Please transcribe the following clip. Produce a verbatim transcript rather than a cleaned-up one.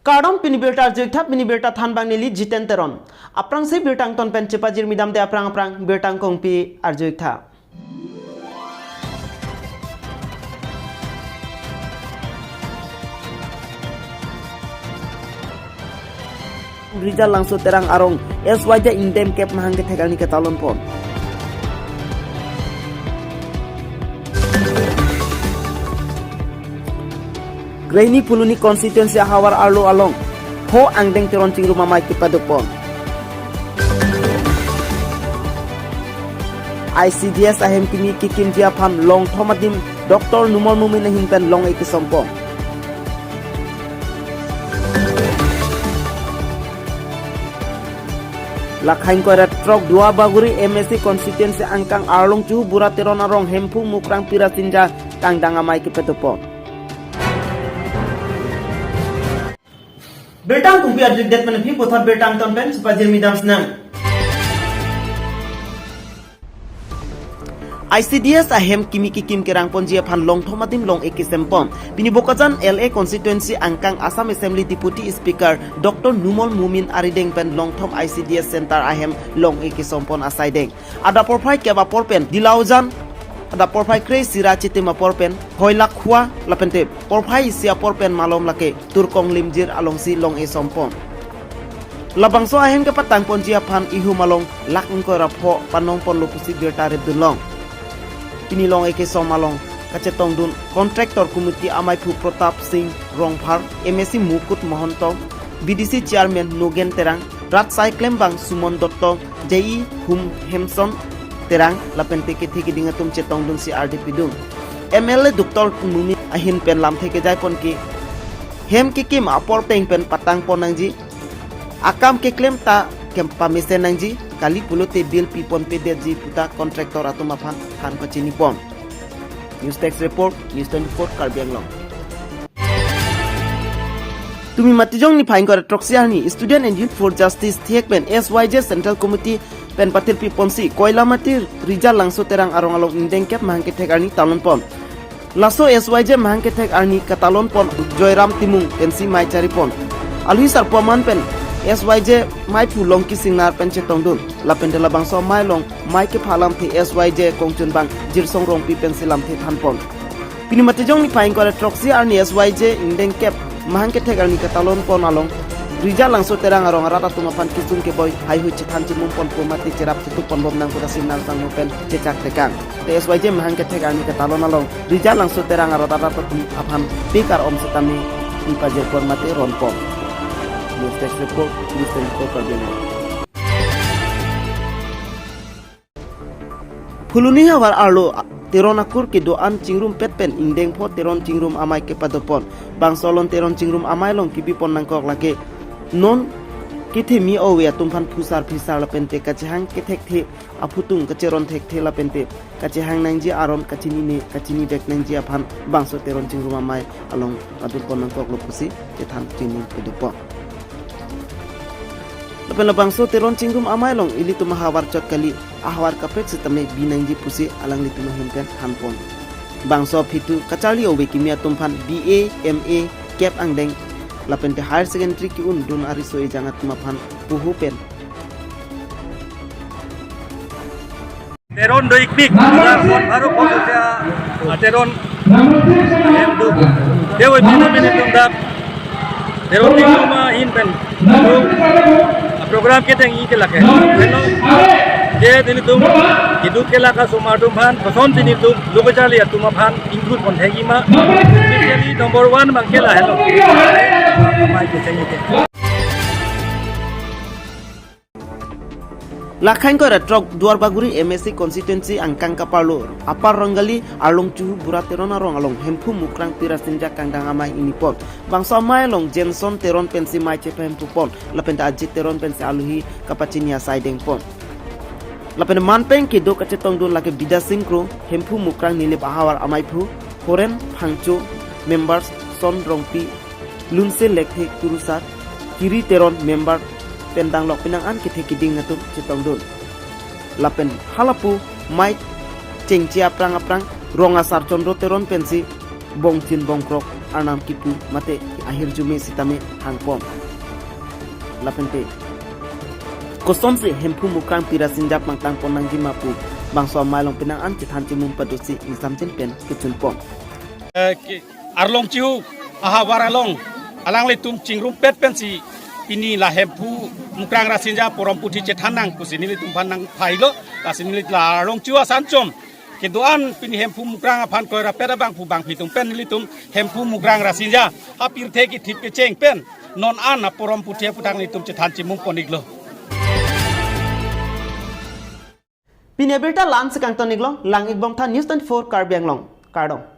Kardom, pini birta arju-ik tha, pini birta thanbang neli Jiten Teron. Aphrangsi birta angton pen chepajirmi damde aphrang aphrang birta angkong pi arju-ik tha. Rizal Langso Terang arong S Y J ingdeng kep mahang kethek arni katalon pon. Kreini Phuloni constituency ahavar arlo along pho angdeng Teron Chingrum amei kepadopon. I C D S ahem kimi kekimji aphan Longthom adim Doctor Numal Momin ahin pen long-e kesompon. Lakhain koira throk Duarbagori M A C constituency angkang Arlong Chuhu Bura Teron arong Hemphu Mukrang Pirasinja kangdang amei kepadopon. Birta angkong pi arju-ik det mane phi puthot birta angton pen chepajirmi dam sinang. I C D S ahem kimi kekim kerangponji aphan Longthom adim long-e kesempon. Pini Bokajan L A constituency angkang Assam Assembly Deputy Speaker Doctor Numal Momin arideng pen Longthom I C D S center ahem long-e kesompon asai deng. Adap porphai kep apor pen Dilaujan, adap porphai kre-isi ra chitim apor pen Hoilakhua, lapente porphai isi apor pen malom lake Turkong Limjir alongsi long-e sompon. Labangso ahem kepatangponji aphan ihum along lakh ingkoi ra pho panongponlo pusi birta repdunlong. Pini long-e kesom along kachetongdun contractor committee ameiphu Pratap Singh Rongphar, M A C Mukut Mahanta, B D C chairman Nogen Terang, rat saiklembang Sumon Dutta, J E Hum Hemson Terang, lapente kethe keding atum chetongdunsi ardi pidun. M L A Doctor Momin ahin pen lamthe kejaipon ke hem kekim apor teng pen patangpon nangji, akam keklem ta kem pamesen nangji, kali pulote bill piponpedetji puta contractor atum aphan than kachinipon. News Desk Report, News twenty-four Karbi Anglong. Tumi Matijong niphai ingkoi ra throksi arni Student and Youth for Justice thek pen S Y J Central Committee pen patirpiponsi Koilamati Rizal Langso Terang arong along ingdeng kep mahang kethek arni talonpon. Laso S Y J mahang kethek arni katalonpon Joyram Timung pensi mei charipon. Alui sarpo aman pen S Y J meiphu Longki Singnar pen chetongdun. Lapente labangso amei along mei kepha lamthe S Y J kongchunbang Jirsong Rongpi pensi lamthe thanpon. Pini Matijong niphai ingkoi ra throksi arni S Y J ingdeng kep mahang kethek arni katalonpon along Rizal Langso Terang arong arat atum aphan kisung keboi haihui chethan chimumponpo mate cherap chetupponbom nangkok asim nang sangno pen chechak tekang. Te S Y J mahang kethek arni katalon along Rizal Langso Terang arong arat atum aphan pikar om setame pi pajirpon mate ronpon. News Desk Report, News twenty-four Karbi Anglong. Phuloni havar arlo Teron akur kedo-an chingrumpet pen ingdeng pho Teron Chingrum amei kepadopon. Bangso along Teron Chingrum amei along kebipon nangkok lake non kethemi ove atum aphan phusar phisar lapente kachehang kethekthe aphutung kacheron thekthe lapente kachehang nangji aron kachinine kachinidek nangji aphan bangso Teron Chingrum amei along padopon nangkoklo pusi chethan chini pedopon. Lapen labangso Teron Chingrum amei along ilitum ahavar chot kali, ahavar kaprek setame bi nangji pusi alanglitum ahin pen thanpon. Bangso aphi thu kacharli ove kimi atum aphan B A, M A, kep angdeng lapente higher secondary ke-undun ariso ejang atum aphan puhu pen Teron do-ikpik, ada kon baru khususnya, ah, Teron, em, do. Dewa bina mene tundap. Teron di rumah in pen. Do, ah, program keteng i kelak ya. Hello. Je dini tum, hidup kelak asomar atum aphan, koson dini tum, lo kacharli atum aphan, include kon thek-i ma. Especially number one bang kela, hello. Mai keteng i ke. Lakhain koira throk Duarbagori M A C constituency angkang kaparlo Upper Rongali Arlong Chuhu Bura Teron arong along Hemphu Mukrang Pirasinja kangdang amei inipon. Bangso amei along Jenson Teron pensi mei chepahemphu pon, lapen ta Ajit Teron pensi aluhi kapachini asai dengpon. Lapen manpeng kedo kachetongdun lake Bidya Sing Kro, Hemphu Mukrang Nilip ahavar ameiphu, Horen Phangcho, members Son Rongpi, Lunse Lekthe Kurusar, Kiri Teron member pen danglok penang an kethe keding atum chetongdun. Lapen halapu mei chengche aphrang aphrang rong asar Chondro Teron pensi bongchin bongkrok arnam kipu mate hirjume sitame hangpon. Lapente kosonsi Hemphu Mukrang pi Rasinja pangtang pon nangji ma pu bangso amei along penang an chethan chemum padosi ingsamjin pen kechun pon. Eh, ke-, Arlong Chihu ahavar along alanglitum chingrumpet pensi pini la Hemphu Mukrang Rasinja porom puthi chethan nang pusi nelitum aphan nangphailo. Lasi nelitum la Arlong Chihu asan chom kedo-an pini Hemphu Mukrang aphan koirapet abangphu bangphi atum pen nelitum Hemphu Mukrang Rasinja apirthe kithip kecheng pen non an aporom puthi aphuthak nelitum chethan chemum pon iklo. Pini abirta la-ansi kangton iklo, lang-ik bomtha News twenty-four Karbi Anglong. Kardom.